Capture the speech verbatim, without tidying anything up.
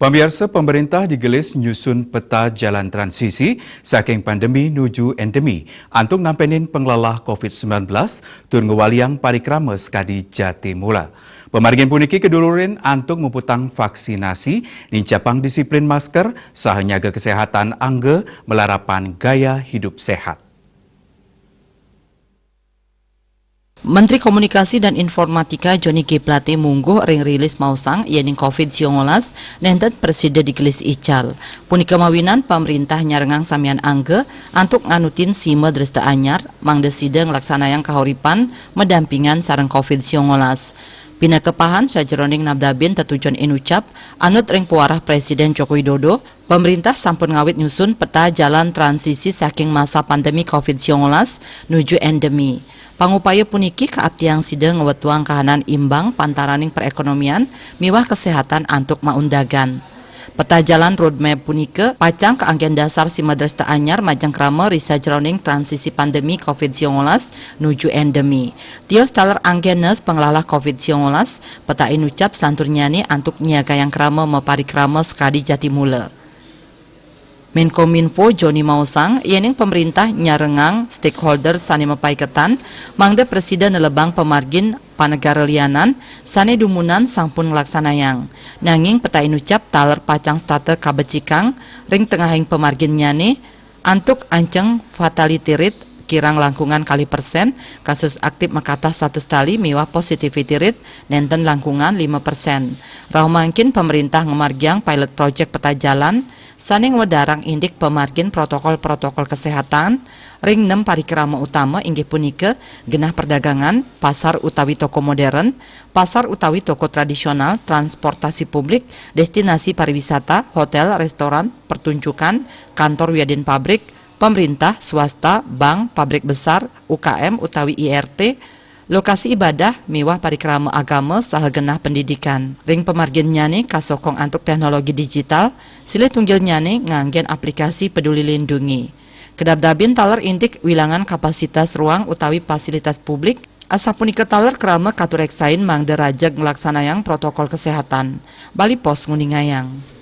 Pamiarsa, pemerintah digelis nyusun peta jalan transisi saking pandemi nuju endemi antuk nampenin panglalah covid sembilan belas tur ngwaliang parikrama sakadi jati mula. Pamargin puniki kadulurin antuk muputang vaksinasi, nincapang disiplin masker, saha nyaga kesehatan angga malarapan gaya hidup sehat. Menteri Komunikasi dan Informatika Johnny G Plate mungguh ring rilis maosang yening covid siangolas nenten prasida digelis ical. Punika mawinan pamrintah nyarengang samian angga antuk nganutin sima dresta anyar mangda sida nglaksanayang kahuripan madampingan sareng covid siangolas. Pinaka pahan sajeroning nabdabin tetujon inucap anut ring pawarah Presiden Joko Widodo, pamrintah sampun ngawit nyusun peta jalan transisi saking masa pandemi covid siangolas nuju endemi. Pangupaya puniki kaaptiang sida ngwetuang kahanan imbang pantaraning perekonomian miwah kesehatan antuk maundagan. Peta jalan roadmap punika pacang kaanggén dasar sima dresta anyar majeng krama ri sajeroning transisi pandemi covid siangolas nuju endemi. Tios taler anggéna panglalah covid siangolas, peta inucap selanturnyané antuk nyiagayang krama maparikrama sakadi jati mula. Menkominfo Joni maosang, yening pamrintah nyarengang stakeholder sané mapaiketan, mangda prasida nelebang pamargin panegara lianan sané dumunan sampun nglaksanayang. Nanging peta inucap taler pacang setata kabecikang ring tengahing pamarginnyané, antuk anceng fatality rate kirang langkungan kalih persen, kasus aktif makatah satus tali miwah positivity rate nenten langkungan lima persen. Rauh mangkin pamrintah ngamargiang pilot project peta jalan sané ngwedarang indik pamargin protokol-protokol kesehatan ring nem parikrama utama, inggih punika genah perdagangan, pasar utawi toko modern, pasar utawi toko tradisional, transportasi publik, destinasi pariwisata, hotel, restoran, pertunjukan, kantor wiadin pabrik, pamrintah, swasta, bank, pabrik besar, U K M utawi I R T, lokasi ibadah miwah parikrama agama saha genah pendidikan. Ring pamarginnyané kasokong antuk teknologi digital, silih tunggilnyané nganggén aplikasi Peduli Lindungi. Kadabdabin taler indik wilangan kapasitas ruang utawi fasilitas publik, asapunika taler krama katureksain mangda rajeg nglaksanayang protokol kesehatan. Bali Post nguningayang.